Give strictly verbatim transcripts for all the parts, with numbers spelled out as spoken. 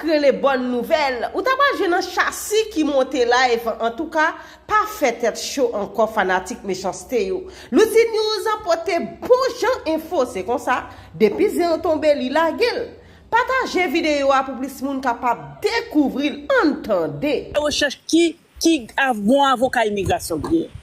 K rele Bòn Nouvèl. Ou ta pral jwenn nan Chasi ki monte live. Antouka, pa fè tèt cho ankò fanatik Mechanste yo. Louti News pote bon jan enfo, se konsa, depi zen an tonbe, li lage l. Pataje videyo a pou plis moun kapab dekouvri l. Ann tande. Rechèch ki, ki av, bon avoka imigrasyon k genyen.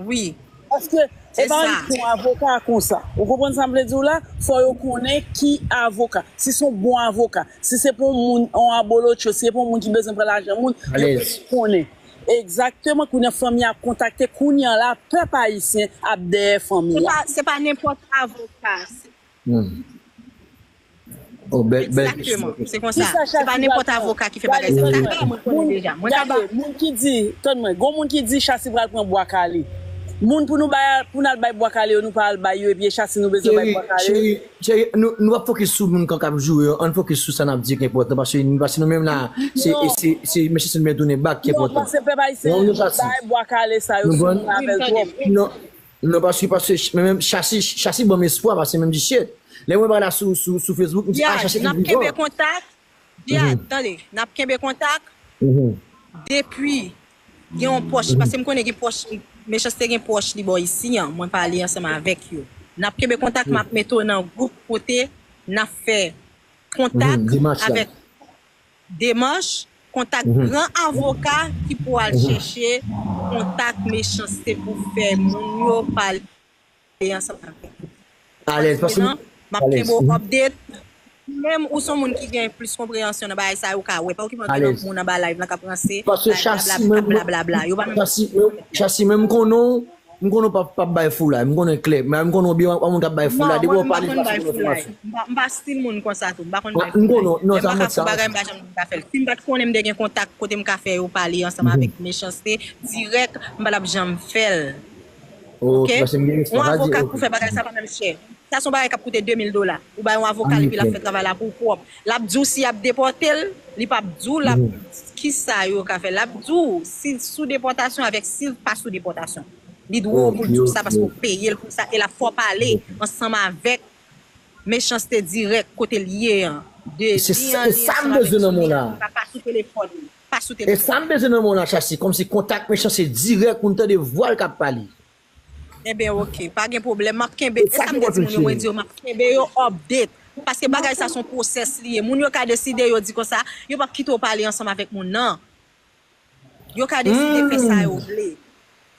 Wi. Paske e pa annik yon avoka konsa. Ou konprann sa m vle di w la? Fò yo konnen ki avoka. Si se yon bon avoka, si se pou yon moun, yon abolotcho, si se pou yon moun ki bezwen pran lajan moun, yo bezwen konnen. Egzakteman, kounye a fanmi ap kontakte, kounye a la, pèp ayisyen ap dèyè fanmi a. Se pa nenpòt avoka. Oh, bèl, bèl kesyon. Egzakteman. Se konsa. Se pa nenpòt avoka ki fè bagay sa. Sa bagay mwen konnen deja. Mwen ka ba. Moun ki di, tann mwen, gon moun ki di Chasi pral pran bwa kale. Moun pou nou bay, pou n al bay bwa kale yo, nou pa al bay yo, epi e Chasi nou bezwen bay bwa kale yo. Cheri, cheri, nou, nou ap fokis sou moun k ap joure yo, ann fokis sou sa n ap di ki enpòtan, paske, paske nou menm la, se, se, se Mechanste nou vin tounen bak ki enpòtan. Non, paske pèp ayisyen bay bwa kale sa yo sou moun avè l twòp. Non, paske, paske, men menm Chasi, Chasi ban m espwa, paske menm di shit. Lè mwen bagay la sou, sou, sou Facebook, m di, ah, Chasi ki vivan. Jihad, tande, n ap kenbe kontak. Depi gen yon pwòch, paske m konnen gen pwòch, Mechanste gen pwòch li bò isi an, mwen pale ansanm avèk yo. N ap kenbe kontak, m ap mete w nan gwoup kote n ap fè kontak avèk demach, kontak gran avoka ki pou al chèche kontak Mechanste pou fè moun yo pale ansanm avèk ou. Alèz, paske m ap kenbe w update. Menm ou se yon moun ki gen plis konpreyansyon nan bagay sa yo, ou ka wè. Pa okipe anpil moun anba live lan k ap ranse, k ap blablabla. Yo pa menm. Chasi, menm konnen w, m konnen w p ap, p ap bay foulay. M konnen klè. Men m konnen w byen, w a moun k ap bay foulay. Depi w pale, m pa stil moun konsa tou. M pa konn bay foulay. Lè m pa ka fè yon bagay, m pa janm ka fè l. Si m pa t konnen m te gen kontak kote m ka fè yo pale ansanm avèk Mechanste dirèk, m pa t ap janm fè l. Ok? Yon avoka pou fè bagay sa pa menm chè. Sa se yon bagay k ap koute de mil dola. Ou bay yon avoka l epi l ap fè travay la pou w pwòp. L ap di w si y ap depòte l, li p ap di w l ap kisa yo ka fè. L ap di w si sou depòtasyon avèk si l pa sou depòtasyon. Li dwe w pou l di w sa paske w peye l pou sa e l ap fè w pale ansanm avèk Mechanste dirèk kote l ye an. De li an, li ansanm avèk fanmi an, pa sou telefòn. Pa sou telefòn. E sa m bezwen nan men w la, Chasi, kòmsi kontak Mechanste dirèk pou n tande vwa l k ap pale. Enben, ok, pa gen pwoblèm. M ap kenbe, e sa m te di moun yo, mwen di yo, m ap kenbe yo update. Paske bagay sa se yon pwosès li ye. Moun yo ka deside, yo di konsa, yo p ap kite w pale ansanm avèk moun nan. Yo ka deside fè sa yo vle.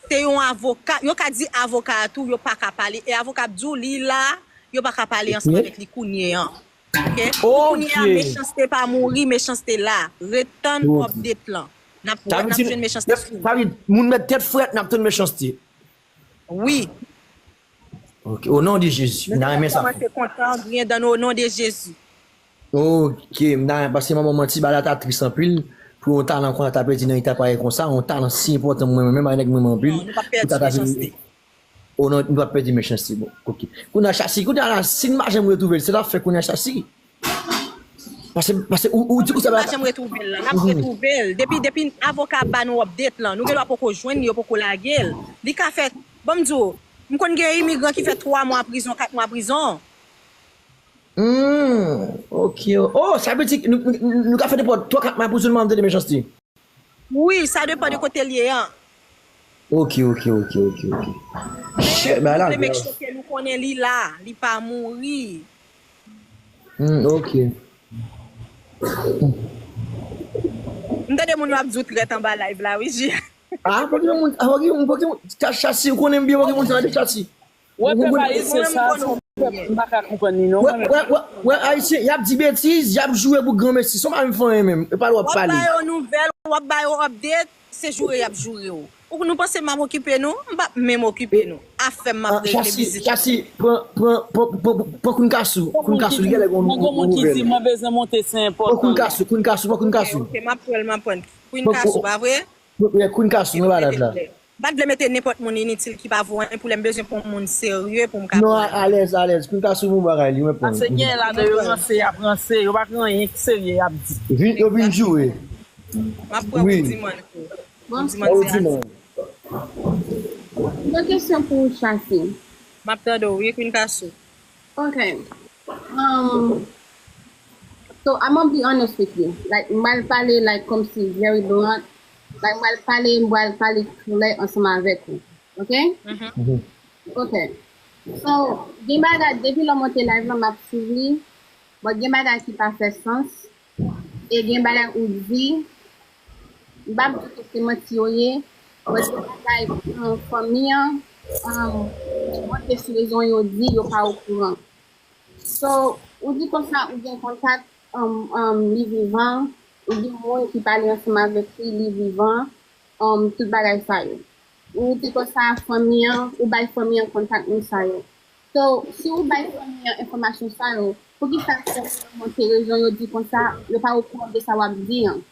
Se yon avoka, yo ka di avoka a tou, yo pa ka pale. E avoka ap di w, li la, yo pa ka pale ansanm avèk li kounye an. Ok? Pou kounye a, Mechanste pa mouri, Mechanste la. Ret tann update lan. N ap wè, n ap jwenn Mechanste sou. Sa vle di, moun mèt tèt frèt, n ap tann Mechanste. Wi. Ok, o non de Jezi. M ta renmen sa. Kòmanse kontan, griyen dan nou o non de Jezi. Ok, m ta renmen, paske manman manti bagay la ta tris anpil. Pou yon talan konsa ta pèdi nan eta parèy konsa, yon talan si enpòtan mwen menm, a nèg mwen anpil. Non, nou p ap pèdi Mechanste. O non, nou p ap pèdi Mechanste, bon. Ok. Kounye a Chasi, kounye a la, si n pa janm retwouve l, se l ap fè kounye a Chasi. Paske, paske ou, ou di konsa. Nou pa janm retwouve l la, n ap retwouve l. Depi, depi avoka ap ba nou update lan, nou gen dwa poko jwenn li, yo poko lage l. Li ka fè, ban m di w, m konn gen imigran ki fè twa mwa prizon, kat mwa prizon. Hmm, ok. Oh, sa vle di nou, nou, nou ka fè nenpòt twa, kat mwa prizon, nou pa janm tande Mechanste. Wi, sa depann de kote l ye an. Ok, ok, ok, ok, ok. Shit, bagay la grav. Make sure ke nou konnen li la, li pa mouri. Hmm, ok. M tande moun yo ap di w trèt anba live la, wi, Ji. Ah, pa gen moun, ah, pa gen moun, pa gen moun, Chasi, ou konnen m byen, pa gen moun sa de Chasi. Wè, pèp ayisyen sa, se yon pèp m pa ka konprann li non. Wè, wè, wè, wè, ayisyen, y ap di betiz, y ap joure pou granmesi, se yon bagay m fè anyen menm, e pa lè w ap pale. W ap ba yo nouvèl, w ap ba yo update, se joure y ap joure w. Ou, nou panse m ap okipe nou? M p ap menm okipe nou. Afè m m ap regle biznis. Chasi, pran, pran, pran, pran, pran Queen Kasou, Queen Kasou, li genlè gen yon nouvèl. Mwen gon moun ki di mwen bezwen monte, se enpòtan. Pran Queen Kasou, Queen Kasou, pran Queen Kasou. Ok, ok, m ap pran l, m ap pran l. Queen Kasou, pa vre? Wi, Queen Kasou, mwen malad la. M pa t vle mete nenpòt moun initil ki pa vo anyen pou lè m bezwen pou yon moun serye pou m ka pran. Non, alèz, alèz. Queen Kasou bon bagay li, mwen pran. Paske gen ladan yo ranse, y ap ranse, yo pa gen anyen ki serye y ap di. Vin, yo vin joure. M ap pran Woody Man tou. Woody Man se a. Yon kesyon pou Chasi. M ap tande w, wi, Queen Kasou. Ok. Um, So, I'm gonna be honest with you. Like, m pral pale, like, kòmsi very blunt. Like, m pral pale, m pral pale klè ansanm avèk ou. Ok? Mhm. Ok. So, gen bagay, depi lè w monte live lan, m ap swiv li. But gen bagay ki pa fè sans. E gen bagay ou di, m p ap di ke se manti yo ye. But gen bagay, um, fanmi an, um, monte sou rezo yo di, yo pa okouran. So, ou di konsa, ou gen kontak, um, um, li vivan, ou gen moun ki pale ansanm avèk li, li vivan, um, tout bagay sa yo. Ou di konsa, fanmi an, ou bay fanmi an kontak moun sa yo. So, si ou bay fanmi an enfòmasyon sa yo, poukisa fanmi an monte rezo yo di konsa, yo pa okouran de sa w ap di an?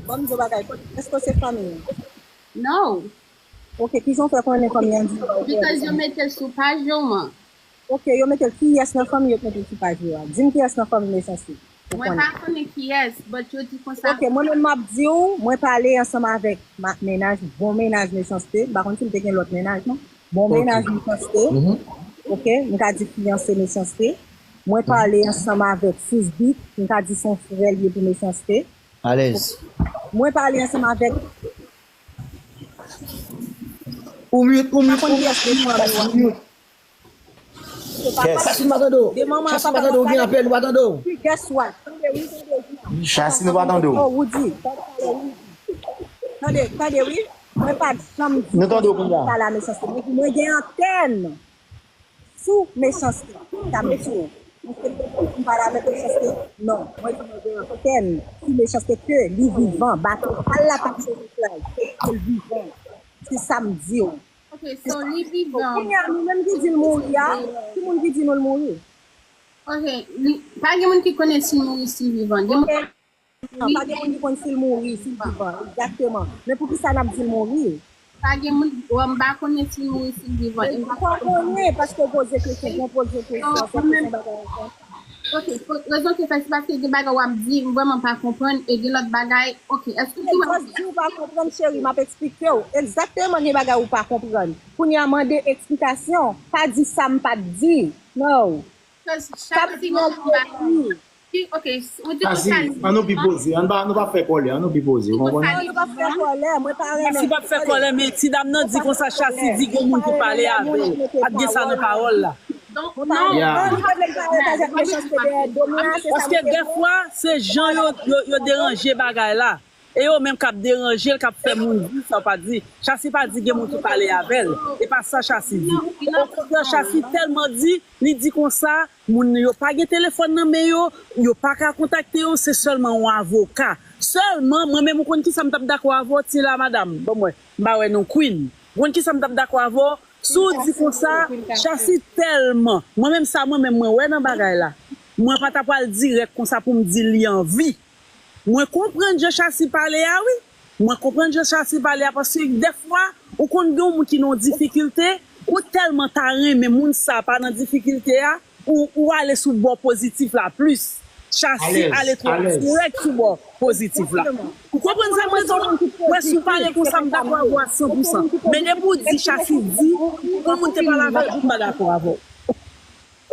Ban m di w bagay, èske w se fanmi an? No. Ok, kijan w fè konnen fanmi an di yo pa okouran de Because sa? Yo mete l sou paj yo an. Ok, yo mete l, kiyès nan fanmi yo k mete l sou paj yo a? Di m kiyès nan fanmi Mechanste. Ou Mwen konnen. Pa konnen kiyès, but yo di konsa. Ok, mwen menm m ap di w, mwen pale ansanm avèk ma- mennaj, bon mennaj Mechanste. M pa konn si l te gen lòt mennaj non. Bon Ok. Mennaj Mechanste. Mhm. Ok, m ka di fiyanse Mechanste. Mwen pale ansanm avèk Sisbik, m ka di se yon frè l ye pou Mechanste. Alèz. Mwen pale ansanm avèk Ou mute, ou mute, konn ou kiyès de fanmi mute, an. ou mute. Se pa Chasi pa tande w. De manman Chasi papa pa tande w, gen apèl, ou pa tande w. Guess what? Tande wi, tande wi. Chasi, nou pa tande w. Oh, Woody. Tande, tande wi. Mwen pa t janm di Nou tande w kounye a. Pale a Mechanste. Mwen di mwen gen antèn sou Mechanste. Sa m di w. Mwen se m pale avèk Mechanste. Non, mwen di mwen gen antèn sou Mechanste ke li vivan. Bato pa l la pa t sou live. Ke l vivan. Se sa m di w. Ok, so li vivan. Kounye a, nou menm ki di l mouri a, ki moun ki di nou l mouri? Ok, li, pa gen moun ki konnen si l mouri, si l vivan. Gen moun Non, pa gen moun ki konn si l mouri, si l vivan. Egzakteman. Men poukisa n ap di l mouri? Pa gen moun, bon, m pa konnen si l mouri, si l vivan. E m pa Ou pa konnen, paske w poze kesyon, jan w poze kesyon, se kesyon bagay ankò. Ok, rezon ki fè, se paske gen bagay w ap di, m vrèman pa konprann, e gen lòt bagay, ok, èske ou Just di w pa konprann, cheri, m ap eksplike w. Egzakteman, gen bagay ou pa konprann. Kounye a, mande eksplikasyon. Pa di sa m pa t di. No. Sa m di an mouri. Ok, ou di Chasi, an nou pi poze, an nou pa fè kòlè, an nou pi poze, ou konprann? Non, nou pa fè kòlè, mwen pa renmen. Chasi pa fè kòlè, men ti dam nan di konsa, Chasi di gen moun ki pale avè l. Pa t gen sa nan pawòl la. Mwen pa renmen. Non, li pa vle m paretaje ak Mechanste dèyè do m la, se sa. Paske dèfwa, se jan yo, yo, yo deranje bagay la. E yo menm k ap deranje l, k ap fè moun di sa w pa di. Chasi pa di gen moun ki pale avè l. E pa sa Chasi di. Okontrè, Chasi tèlman di, li di konsa, moun yo pa gen telefòn nan men yo, yo pa ka kontakte yo, se sèlman yon avoka. Sèlman, mwen menm, ou konn kisa m t ap dakò avè w, ti la, madam? Bon, mwen, m pa wè non Queen. Ou konn kisa m t ap dakò avè w? Si w di konsa, Chasi tèlman, mwen menm sa, mwen menm, mwen wè nan bagay la. Mwen pa ta pral dirèk konsa pou m di li anvi. Mwen konprann jan Chasi pale a, wi. Mwen konprann jan Chasi pale a, paske dèfwa, ou konn gen yon moun ki nan yon difikilte, ou tèlman ta renmen moun sa pa nan difikilte a, ou, ou ale sou bò pozitif la plis. Chasi ale twò dirèk sou bò pozitif la. Ou konprann sa m vle di w? Mwen, si w pale konsa, m dakò avè w a san pou san. Men depi w di Chasi di, yon moun te pale avè l, m pa dakò avè w.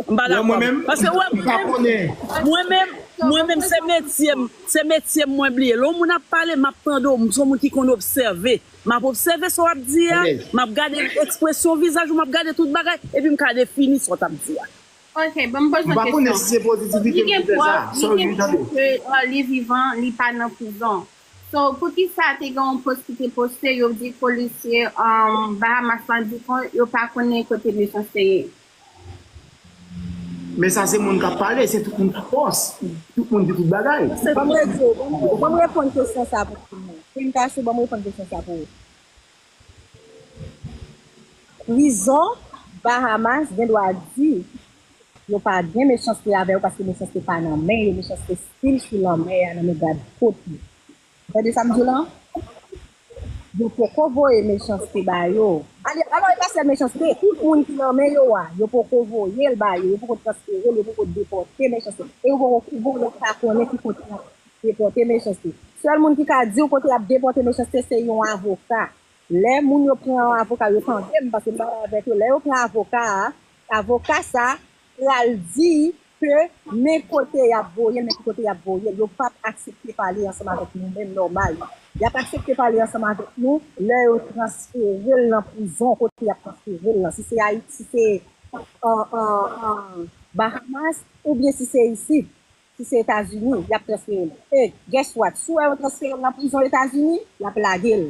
M pa dakò. Paske wè, mwen menm, mwen menm, mwen menm, se metye m, se metye m mwen bliye. Lè yon moun ap pale, m ap tande w, m se yon moun ki konn obsève. M ap obsève sa w ap di a, m ap gade ekspresyon vizaj ou, m ap gade tout bagay, epi m ka defini sa w t ap di a. Ok, bon, m poze yon kesyon. M pa konnen si se pozitivite m ki fè sa. Sorry, wi, tande. Ke, uh, li vivan, li pa nan prizon. So, poukisa te gen yon post ki te poste, yo di polisye, um, Bahamas la di kon yo pa konnen kote Mechanste ye? Men sa se moun k ap pale, se tout moun ki pòs. Tout moun di tout bagay. Ban m reponn kesyon sa pou timoun. Queen Kachou, ban m reponn kesyon sa pou ou. Prizon Bahamas gen dwa di yo pa gen Mechanste avè yo paske Mechanste pa nan men yo, Mechanste still sou lanmè a nan men gad kot li. Ou tande sa m di w la? Yo poko voye Mechanste ba yo. Ale, alò, e pa sèl Mechanste, tout moun ki nan men yo a, yo poko voye l ba yo, yo poko transfere l, yo poko depòte Mechanste. E yo poko, yo poko pa konnen ki kote y ap depòte Mechanste. Sèl moun ki ka di w kote y ap depòte Mechanste, se yon avoka. Lè moun yo pran yon avoka, yo tande m, paske m pale avèk yo. Lè yo pran avoka a, avoka sa pral di ke men kote y ap voye l, men ki kote y ap voye l. Yo p ap aksepte pale ansanm avèk nou menm nòmal. Y ap aksepte pale ansanm avèk nou lè yo transfere l nan prizon kote y ap transfere l lan. Si se Ayiti, si se an, an, an Bahamas, oubyen si se isit, si se Etazini, y ap transfere l. E, guess what? Si w wè yo transfere l nan prizon Etazini, y ap lage l.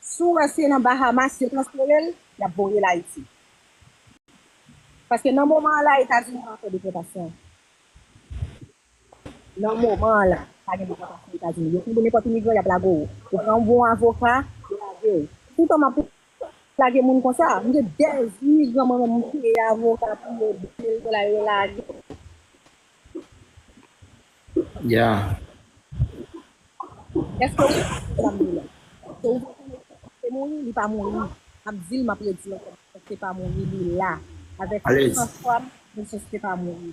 Si w wè se nan Bahamas yo transfere l, y ap voye l Ayiti. Paske nan moman an la, Etazini pa fè depòtasyon. Nan moman an la, pa gen depòtasyon Etazini. Yo touye nenpòt imigran, y ap lage w. Ou pran yon bon avoka, yo lage w. Toutan m ap lage moun konsa, m gen dèz imigran mwen menm m peye avoka pou yo, de mil dola yo lage. Yeah. Èske ou konprann sa m di la? Èske ou konprann? Se mouri, li pa mouri. M ap di l, m ap redi l ankò. Mesye pa mouri, li la. Avèk tout sanfwa m, mesye pa mouri.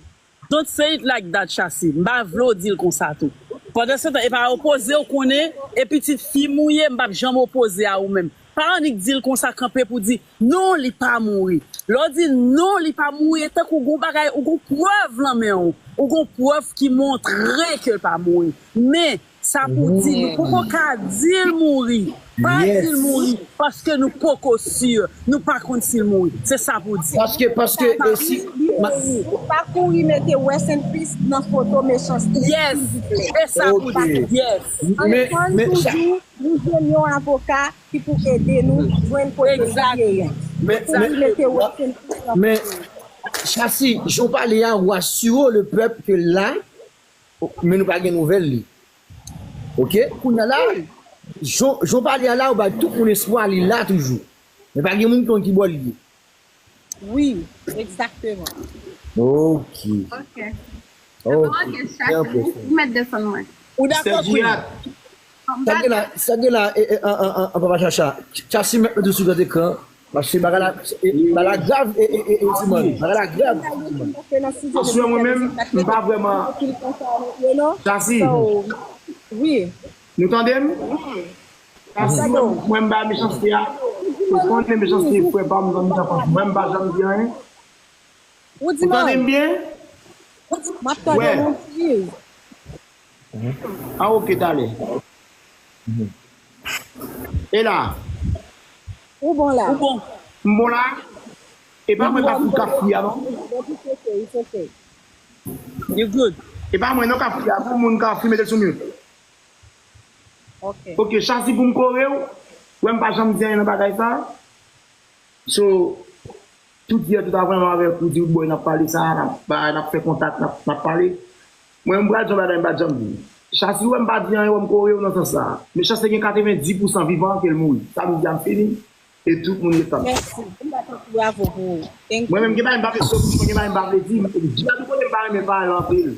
Don't say it like that, Shassy. M pa vle w di l konsa tou. Pandan se tan, e pa opoze w konnen, e pitit fi m ou ye, m p ap janm opoze a ou menm. Pa annik di l konsa, kanpe pou di, non, li pa mouri. Lè w di, non, li pa mouri, e tankou w gen yon bagay, ou gen yon prèv nan men w. Ou gen yon prèv ki montre ke l pa mouri. Men, sa pou di, nou poko ka di l mouri. Pa di l mouri, paske nou poko si, nou pa konn si l mouri. Se sa pou di. Paske, paske, e si, Pa kouri mete rest in peace nan foto mechanste, Yes, silvouplè. E sa pou di. Yes. Men, men, Ann toujou, nou jwenn yon avoka ki pou ede nou jwenn kote li ye a. men, Pou li mete rest in peace nan men, Shassy, jan w pale a, ou asire le pèp ke la, men nou pa gen nouvèl li. Ok? Kounye a la, jan jan w pale a la, ou bay tout moun espwa li la toujou. Men pa gen moun ki konn ki bò li ye. Wi, egzakteman. Ok. Ok. Ok, Shassy, ou mèt desann mwen. Ou dakò, Queen? Sa gen la, sa gen la, e, e, an, an, an, an, papa Chacha. Shassy mèt mete sou gran ekran. Paske bagay la, e, bagay la grav, e, e, e, e, timoun. Bagay la grav. Aswè mwen menm, m pa vrèman. Shassy, Wi. Nou tande m? Shassy, mwen, mwen m ba mechanste a. Ou konnen mechanste frè pa m, zanmi zanfans. Mwen m pa janm di anyen. Ou tande m byen? M ap tande w. Ah, ok, talè. E la? Ou bon la? Ou bon? M bon la? E pa mwen k ap fri a non? It's okay, it's okay. You good. E pa mwen non k ap fri a, pou moun k ap fri mete l sou mute. Ok. Ok, Shassy, pou m kore w, wè m pa janm di anyen nan bagay sa. So, tout yè, tout avan, m avèk ou, di w bòy n ap pale sa, n ap bay, n ap fè kontak, n ap, n ap pale. Mwen, m pral di yon bagay m pa t janm di. Shassy, wè m pa di anyen, wè m kore w nan sans sa. Mechanste gen katrevenndis pousan vivan ke l mouri. Sa vle di a m fini. E tout moun ret tann. Mèsi. M bat yon bravo pou ou. Thank you. Mwen menm, gen bagay m pa vle sot, mwen gen bagay m pa vle di. Gen tout kote m pa renmen pale anpil.